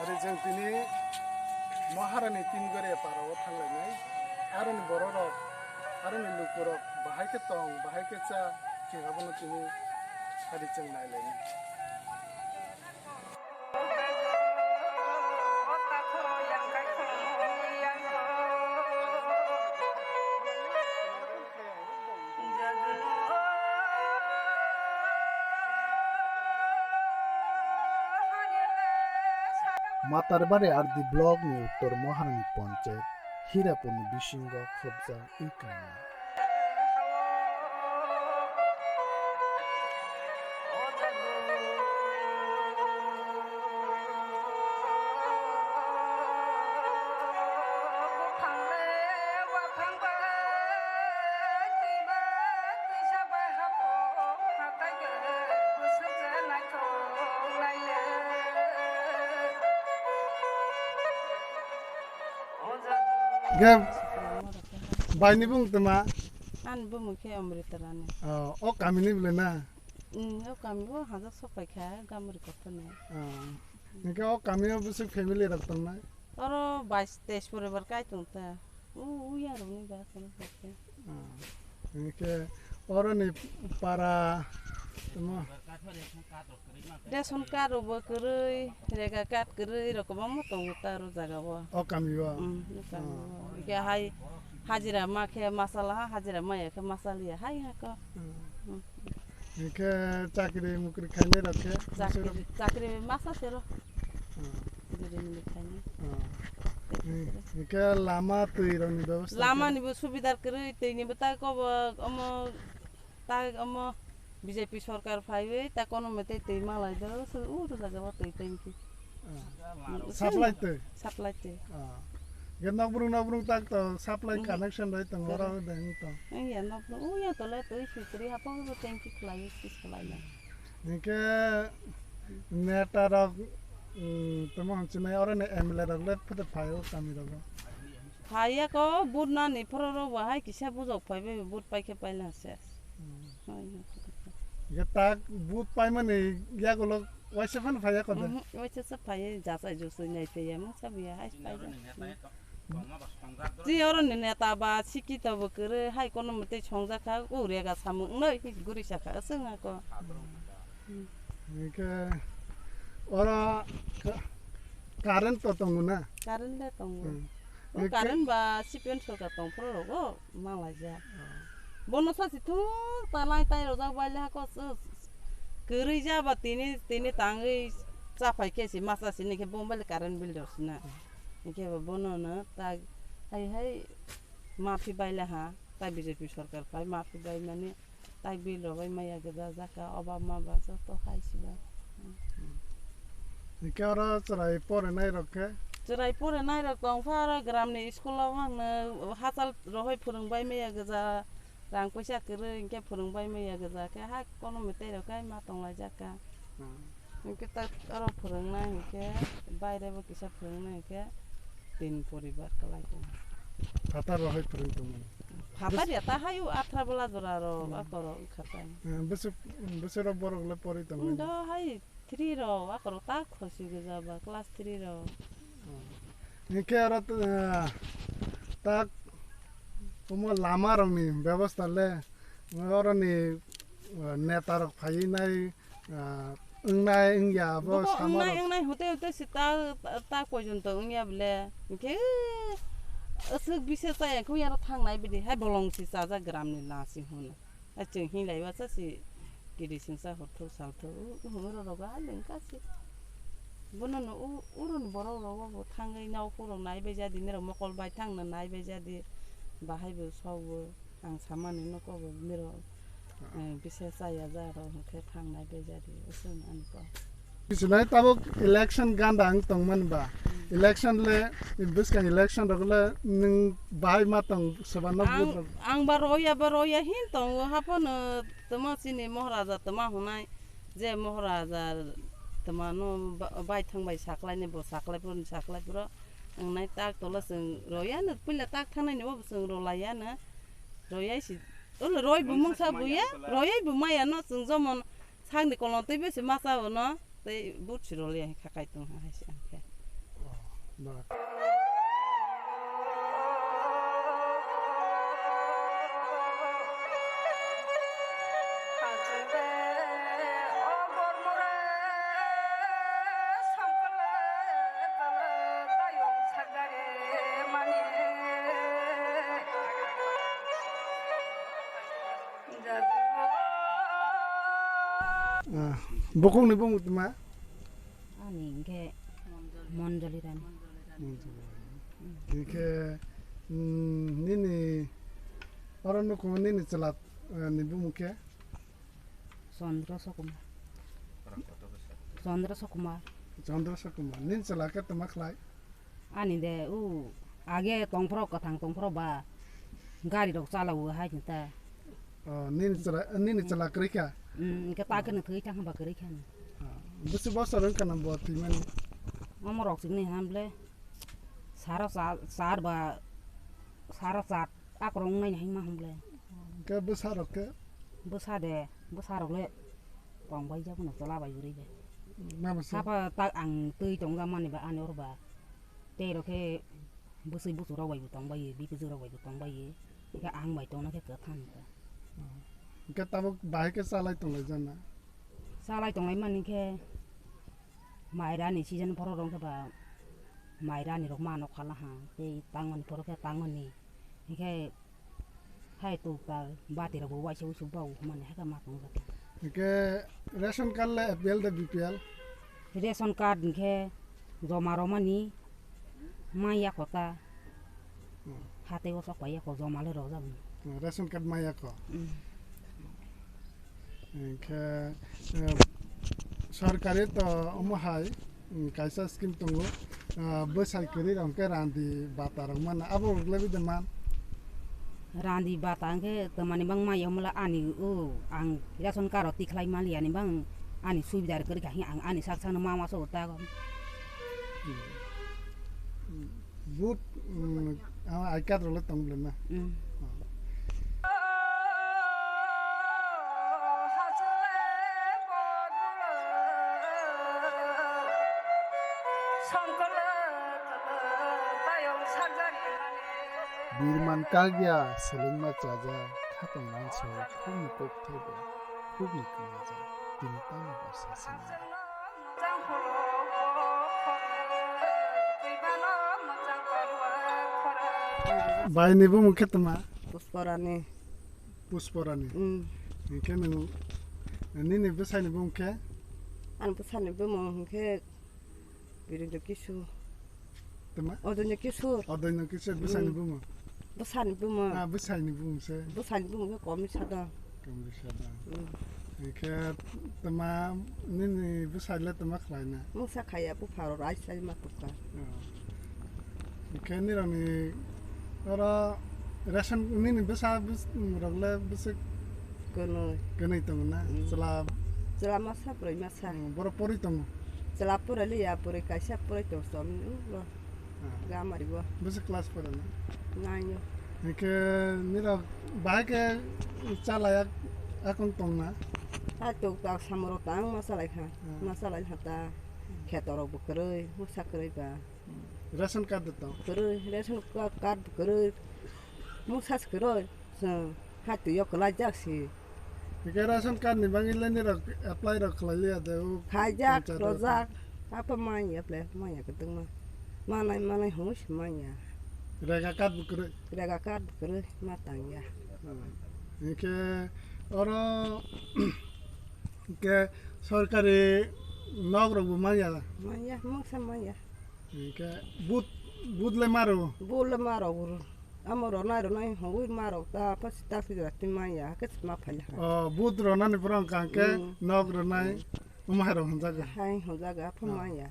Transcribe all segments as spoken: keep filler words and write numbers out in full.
Ari jeng tini Maharani Timgore parao thanglainai. Aroni bororok, aroni lukurok bahai khe tong, bahai khe cha, chwng abono tini ari chwng nailainai. Matarbari R D block ni Uttor Maharani Panchayat, Hirapur ni bisingo khobjak. Ge, bai ni bung tuma? Ani bumung khe Amrita Rani. Oh, o kami ni bole na? Hmm, o kami o hajak sok pai kha, gamri kotor ni. Oh. Hingke o kami o bwswk family rok tong nai? Oro bais teis poribar kai tong ta. O, o ya rok ni ba kono khe. Oh. Hingke oro ni para tamo? Ration card rok bo kwrwi, rega card kwrwi rok kwbangma tongo ta aro jaga o. O kami o? Mm, o kami o. Ah. Hingke hai hajira ma khe masala ha, hajira maya khe masaliya hai ha ko. Ah. Mm. Hingke chakri mukri khainai rok khe? Chakri, chakri masa se ro. Ah. Jodi mili khainai. Ah. Hingke lama twi rok ni bebosta? Lama ni bo subidar kwrwi, twi ni bo ta kobo omo. Ta omo B J P sorkar phaiwi ta kono mete twi malai do, se uro jaga o twi tanki. Ah. Mm, supply twi? Supply twi. Ah. Ge nokbrung nokbrung tak to supply connection bai tong oro deng to. Iya nokbrung, uya to le twi sitri hapo bo tanki khlai sis khlai na. Hingke neta rok, mm, tamo hamsinai oro ni M L A rok le photo phai o kami rogo. Phaiya ko, vote nani phoro rok bo hai kisa bujok phai bai vote pai khe paila se. Hmm. Hai, hai. Ge tak vote pai mani yagulo waisa phano phaiya ko de? Mhm, waisa se phaiya, jasai jusui nai phaiya, mung sabiya hai phaiya. Chi oro ni neta ba sikita bo kwrwi hai kono mwtwi songjak kha, o rega samung wngnai guri sakha, aswk na ko. Hingke oro ka-, current to tongo na? Current le tongo. Hmm. O current ba C P M sorkar tong phuru rogo ma laijak. Ah. Bono sa si thung ta lai tai rojak bai le hako kwrwi ja ba tini, tini tangwi chaphai khe si masa sini khe bo bai le current bill rw sina. Hmm. Hingke bo bono no ta hai hai ma phi bai le ha, ta B J P sorkar phai ma phi bai mani. Tai bill rok bai maya gija jaka, oba ma ba joto hai siba. Hingke oro chwrai porinai rok khe? Chwrai porinai rok tong pha oro gram ni school o mangno hachal rohoi phwrwng bai maya gija, rang puisa kwrwi hingke phwrwng bai maya gija khe hai kono mwtai rok khe ma tong lai jaka. Hmm. Hingke ta oro phwrwngnai hingke baire bo kisa phwrwngnai hingke tin poribar kwlai tongo. Phatar rohoi phwrwng tongmani. Phatar ya ta hayu athra bwla jora ro. Hmm. Akorok wngkha tai. Hmm, bwswk, bwswk rok borok le pori tongo. Wng do hai three ro akorok ta khosi gija ba class three ro. Hmm. Hingke oro, eh, tak omo lama rok ni bebosta le oroni, eh, neta rok phai nai, ah, wngnai wngya abo. Bobo sama wngnai, rok. Wngnai, hote, hote si ta, ta, ta pojonto wngya bole. Hingke, aswk bise chaya, kung yaro thangnai bidi, hai bolong si chajak gram ni na si hwn. Hai chwng hinlai ba cha si, kiri singsa hor thok sal thok, u, u, hwnwi rw rw ba, hai lengka si. Bono no, u, uro ni borok rok bo thangwi nau phuru nai bai jadi, nirok mokol bai thang no nai bai jadi, bahai bo sok bo. Ang samani no kobo nirok, eh, bise chaya ja rok hwnkhe thang nai bai jadi, aswk ani kok. Bisinai tabuk election ganda ang tongmani ba. Hmm. Election le, bwskang election rok le nwng bahai ma tong soba no ang, vote rok. Ang ba roya ba roya hin tongo haphano tamo chini Moharaja tama hwnai je Moharaja tama no ba-, bai thang bai saklai ni bo saklai phuru ni saklai phuru. Ang nai tak tolo chwng roya no puila tak thangnai ni bo chwng rolaiya no. Royai si, olo roi bo mungsa buya, royai bo maya no chwng jomon sakni kolon twi besi masa bo no, tei but si roliya hai kha kai tong hai si ang khe. Ba. Ah, bokongni bumung tma? Ani hwnkhe Monjoli Rani. Monjoli Rani. Hwnkhe, mm, nini oro nukhungo nini chwla, eh, ni bumung khe? Chandra Sokumar. Chandra Sokumar. Chandra Sokumar. Nini chwla khe tma khlai? Ani de, u, age tongphro, kwthang tongphro ba, gari rok chalao hai ta. Oh, nini chwla, nini chwla kwrwi kha? Mm, hwnkhe ta khe no thwi thang ba kwrwi kha ni. Ah, bwswk bosor wngkha na bo thwimani? Omo rok chini ham ble, saro cha-, char ba, saro chat akrong nai hai ma ham ble. Hwnkhe bwsa rok khe? Bwsa de, bwsa rok le tong bai jak no chwla bai bwrwi bai. Mama se? Sapa ta ang twi tong ja mani ba ani or ba. Tei rok khe bwswi buchuk rok bai bo tong bai, bikijwk rok bai bo tong bai. Hwnkhe ang bai tongna khe kwthang ta. Oh. Hwnkhe tabuk bahai khe chalai tong lai jana? Chalai tong lai mani khe mai rani season phoro rok khe ba mai rani rok mano khala ha. Tei tangmani phoro khe tangmani. Hwnkhe hai tuk tal bati rok bo waisa uisu bau mani hai khe ma tong jak. Hwnkhe ration card le A P L de B P L? Ration card hwnkhe joma romani maya kho ta. Hmm. Hatei o sok pai ya kho joma le rojak. Hmm, ration card maya kho. Hmm. Hwnkhe, eh, sorkari to omo hai, mm, kaisa scheme tongo, ah, bwsai kwrwi rok hwnkhe randi bata rok mana, abo rok le bide man? Randi bata hwnkhe twmani bang maya omola ani o ang ration card rok tikhlai mali ani bang ani subida kwrwi kha hwnkhe ang ani sak sakno ma ma so ta. Hmm. Vote, mm, ah, I card rok le tong bwle na? Mm. Oh. Birman kagya selengma chaja khatong langso khumni kok thaibo khumni kwmaja tini tamo basa sinai. Bai ni bumung khe tma? Pusporani. Pusporani. Mm. Hwnkhe nwng nini bwsai ni bumung khe? Ani bwsai ni bumung hwnkhe Birendra Kishore. Tma? Odoinyo Kishore. Odoinyo Kishore bwsai ni bumung. Bwsani bumung. Ah, bwsai ni bumung se. Bwsani bumung khe Komisa da. Komisa da. Mm. Hwnkhe tma nini bwsai le tma khlai na? Mungsa khaiya bupharo rai sai ma tukha. Oh. Hwnkhe nirok ni oro ration nini bwsa bwswk rok le bwswk kwnwi. Kwnwi tongo na? Mm. Chwla. Chwla masa bwrwi masa. Mm, borok porwi tongo. Chwla porwi liya, bwrwi kaisa porwi tong chom. Ah. Gamari bo. Bwswk class pore na? Nine o. Hwnkhe nirok bahai khe chalai ak-, akung tong na? Ha tuk tak samoro tang ma chalai kha. Ah. Ma chalai kha ta. Kheto rok bo kwrwi, mungsa kwrwi ba. Ration card de tong? Kwrwi, ration ka-, card bo kwrwi. Mungsa se kwrwi. Chwng. Hai twi o kwlai jak si. Hwnkhe ration card ni bagwi le nirok apply rok khlai liya de o. Khaijak, panchayat o rojak. Apa manya apply manya kwtwngma. Manai manai hwnwi se manya. Rega card bo kwrwi. Rega card bo kwrwi ma tangya. Hmm. Hwnkhe oro hwnkhe sorkari nok rok bo manya. Manya, mungsa manya. Hwnkhe but, but le maro? But le maro. Amo ronai ronai hongwi ma rok ta apa sita sita twi manya, hake ma phaila. Oh, but ronani borok hwnkha hwnkhe nok ronai, omo hai rok hwnjago. Hai hwnjago, apa manya.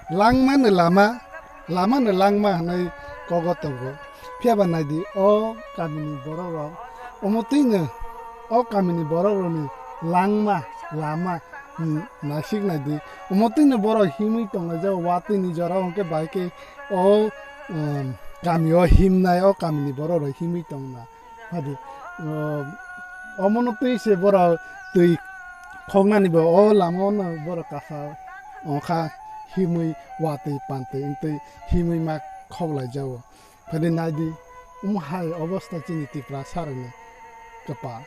Langmano lama, lamano langma hwnwi kogo tongo. Phiya ba nai di, o kamini borok rok, omo twino, o kamini borok rokni langma, lama, hmm, naisik nai di. Omo twino borok himwi tonglaijak, watwi ni jora hwnkhe bai khe o um, kami o himnai, o kami ni borok rok himwi tongna. Hadi, um, omono twi se borok twi khoknani bo o lama o no borok kasa ongkha himwi watwi pantwi wngtwi himwi ma khoklai jago. Phadi naidi, omo hai obostha chini Tiprasa rokni kwpal.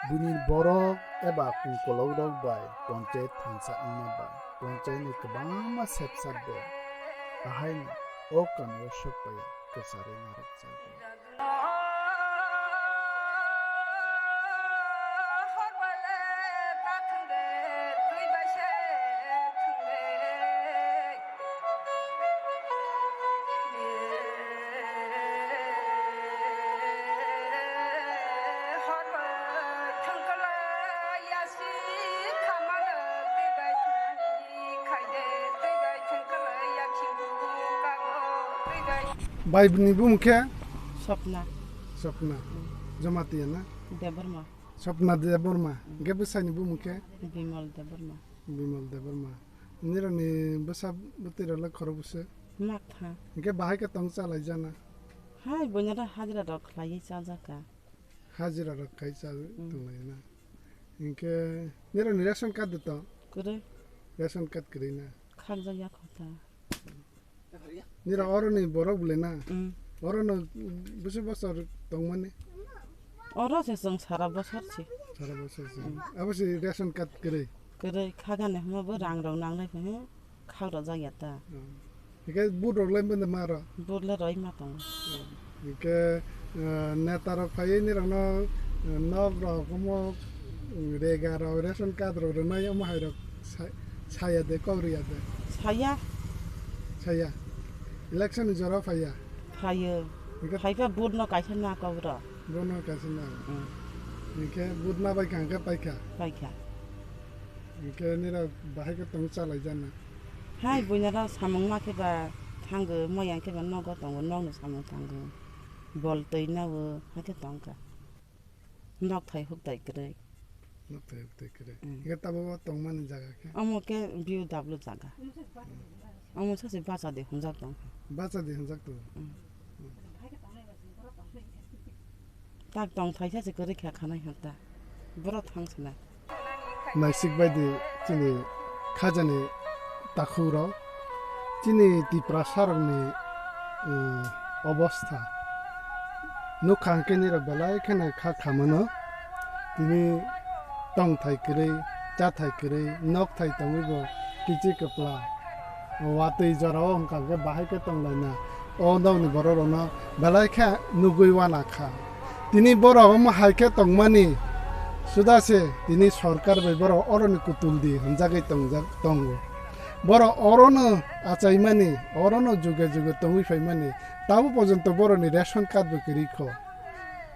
Buini borok eba kungkolok rok bai ponchayat thansa wngma bai ponchayat ni kwbangma sepsap bo ahaino o kami o sok bai kwcharwi narwkjago. Bai ni bumung khe? Swapna. Swapna. Jamatia na? Debbarma. Swapna Debbarma. Hwnkhe bwsai ni bumung khe? Bimal Debbarma. Bimal Debbarma. Nirok ni bwsa bwtwi rok le khorok bwswk? Mak tha. Hwnkhe bahai khe tong chalai jana? Hai, buina da hajira rok khlaiwi chajak kha. Hajira rok khai cha Mm. tonglai na. Hwnkhe nirok ni ration card de to? Kwrwi. Ration card kwrwi na. Khakjak ya kho ta. Nirok oro ni borok bwle na? Mm. Oro no bwswk bosor tongmani? Oro se chwng sara bosor se. Sara bosor se. Mm. Abo se ration card kwrwi? Kwrwi, khagani hwnba bo rang rok nangnai phano khak rok jak ya ta. Mm. Hingke vote rok lai mande ma ro? Vote le roi ma tongo. Hingke, eh, neta rok phaiwi nirok no, eh, nok rok omo, mm, rega rok, ration card rok rwnai omo hai rok sa-, saya de, kok riya de? Saya. Saya. Election ni jora phaiya? Phaio. Hingke phaipa vote no kaisa na kok rok. Vote no kaisa na. Mm. Hingke vote ma bai kha, hingke paikha? Paikha. Hingke nirok bahai khe tong chalai jana? Hai, buinaro samung ma khe ba thango, moyang khe ba nogo tongo, nokni samung thango. Bol twi nao, hakhe tongkha. Nok thai huk thai kwrwi. Nok thai huk thai kwrwi. Mm. Hingke tabuk o tongmani jaga khe? Omo khe B O W jaga. Omo sachi bacha de hwnjak tongkha. Bacha de hwnjak tongo? Mm. Tak tong thaisa se kwrwi kha khanai hwn ta. Borok thang sana. Naisik bai di chini khajani takhuk rok, chini Tiprasa rokni, um, obostha. Nukha hwnkhe nirok belai kheno kha khamano. Tini tongthai kwrwi, chathai kwrwi, nokthai tongwi bo kichi kwpla. Watwi jorao hwnkha hwnkhe bahai khe tonglaina. O nokni borok rokno belai khe nugwi wana kha. Tini borok omo hai khe tongmani suda se tini sorkar bai borok oroni kutul di hwnjagwi tongjak tongo. Borok orono achaimani, orono juge juge tongwi phaimani, tabuk porjonto borokni ration card bo kwrwi kho.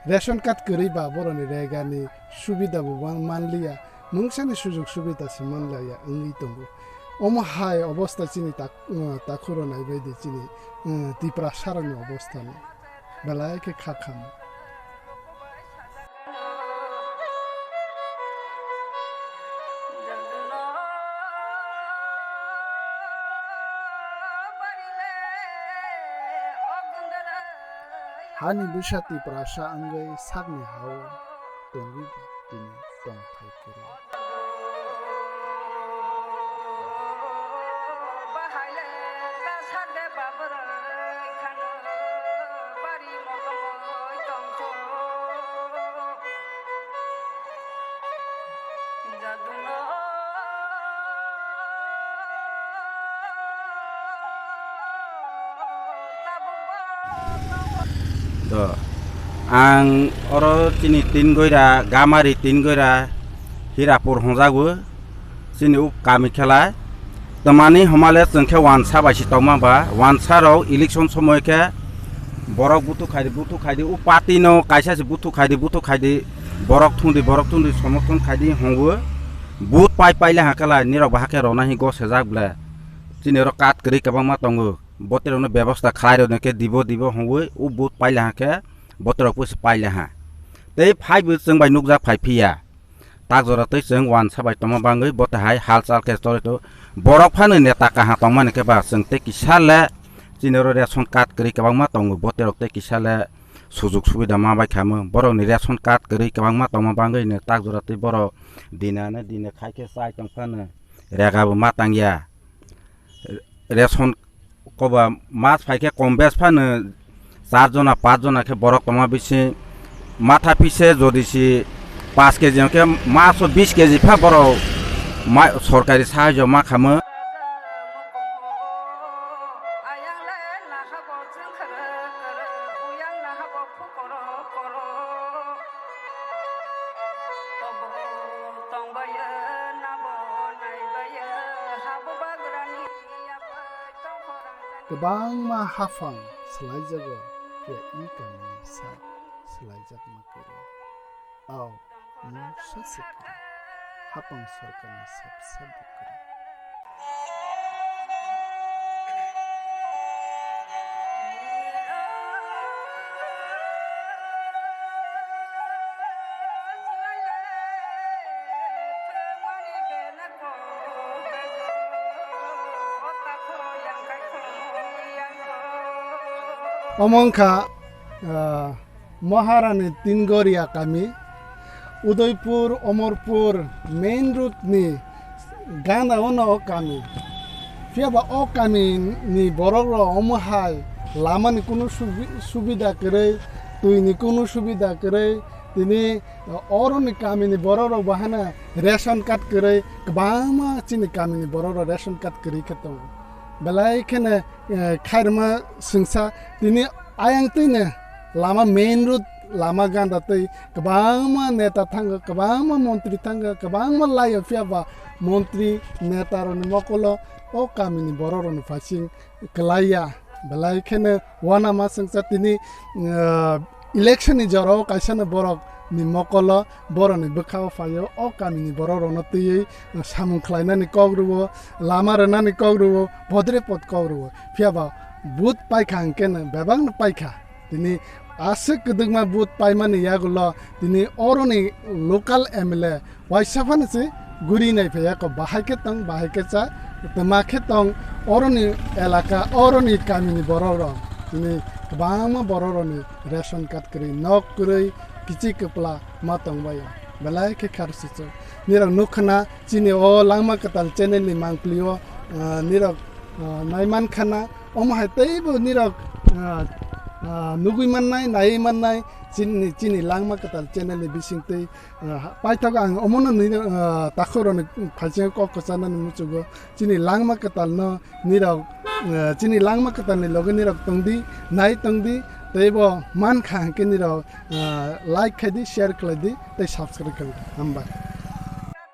Ration card kwrwi ba borokni regani subida bo man-, manliya. Mungsani sujug subida se manlaiya wngwi tongo. Omo hai obostha chini tak-, uh, takhuk rok naibaidi chini, uh, Tiprasa rokni obostha no belai khe kha kham. Hani bwsa Tiprasa wngwi sakni ha-o tongwi tini tongthai kwrwi. To, ang oro chini tin goira, Gamari tin goira, Hirapur hwnjago, chini uk kami khelai. Twmani hwnmale chwng khe wansa bai se tongma ba, wansa rok election somoi khe borok buthuk khaidi, buthuk khaidi, o party no kaisa se buthuk khaidi, buthuk khaidi, borok thungdi, borok thungdi, somorthon khaidi hwngo. Vote pai paile hakhe lai nirok bo hakhe rona hi go sejak ble. chini oro kat kwrwi kwbangma tongo. Boterokno bebosta khlai rwno khe dibo dibo hwnwi o vote paila ha khe boterok pusi paila ha. Tei phaibo chwng bai nukjak phai phiya. Tak jora tei chwng wansa bai tongma bangwi bote hai halchal khe choli tongo. Borok phano neta kaham tongmani khe ba chwng tei kisa le chini oro ration card kwrwi kwbangma tongo, boterok tei kisa le sujuk subida ma bai khamo. Borokni ration card kwrwi kwbangma tongma bangwi no tak jora tei borok dinano dine khai khe chai tong phano rega bo ma tang ya. Ration koba mas phai khe kom bes phano char jona, panch jona khe borok tongma bisi matha pise jodi si panch K G hwnkhe maso bish K G pha borok ma-, sorkari sahajyo ma khamo. Kwbangma haphang swlaijago, ya i kamini sak swlaijakma kwrwi. Ao, mungsa se kwrwi. Haphang sorkarni sap sap bo kwrwi. Omo wngkha, ah, Maharani Tingoria kami, Udaipur, Omorpur main road ni gana o no o kami. Phiya ba o kami ni borok rok omo hai lama ni kunu subi-, subida kwrwi, twi ni kunu subida kwrwi, tini oro ni kami ni borok rok bo hana ration card kwrwi, kwbangma chini kami ni borok rok ration card kwrwi khe tongo. Belai kheno, eh, khairma swngsa tini ayang twi no lama main road lama ganda twi kwbangma neta thango, kwbangma montri thango, kwbangma laio, phiya ba montri neta rokni mokolo o kamini borok rokni phaising kwlaiya. Belai kheno uanama swngsa tini, ah, election ni jorao kaisa no borok ni mokolo, borok ni bwkha o phaio, o kamini borok rokno twiwi samung khlainani kok rwo, lama rwnani kok rwo, bodre pod kok rwo. Phiya ba vote paikha hwnkhe no bebak no paikha. Tini aswk kwdwkma vote paimani yagulo tini oroni local M L A waisa phano se guri nai phaiya ko, bahai khe tong, bahai khe cha, twma khe tong, oroni elaka, oroni kamini borok rok tini kwbangma borok rokni ration card kwrwi, nok kwrwi, kichi kwpla ma tong baio. Belai khe khar sichok. Nirok nukha na chini o Langma Kwtal channel ni mangpli o, ah, nirok, ah, naiman khana, omo hai teibo nirok, ah, ah, nugui mannai, naiwi mannai, chini, chini Langma Kwtal channel ni bising twi, ah, paithak ang omono nini, ah, takhuk rokni phaising kok kwcharnani muchugo. Chini Langma Kwtal no nirok, ah, chini Langma Kwtal ni loge nirok tongdi, nai tongdi, teibo mankha hwnkhe nirok, ah, like khaidi, share khlaidi, tei subscribe khlaidi. Hambai.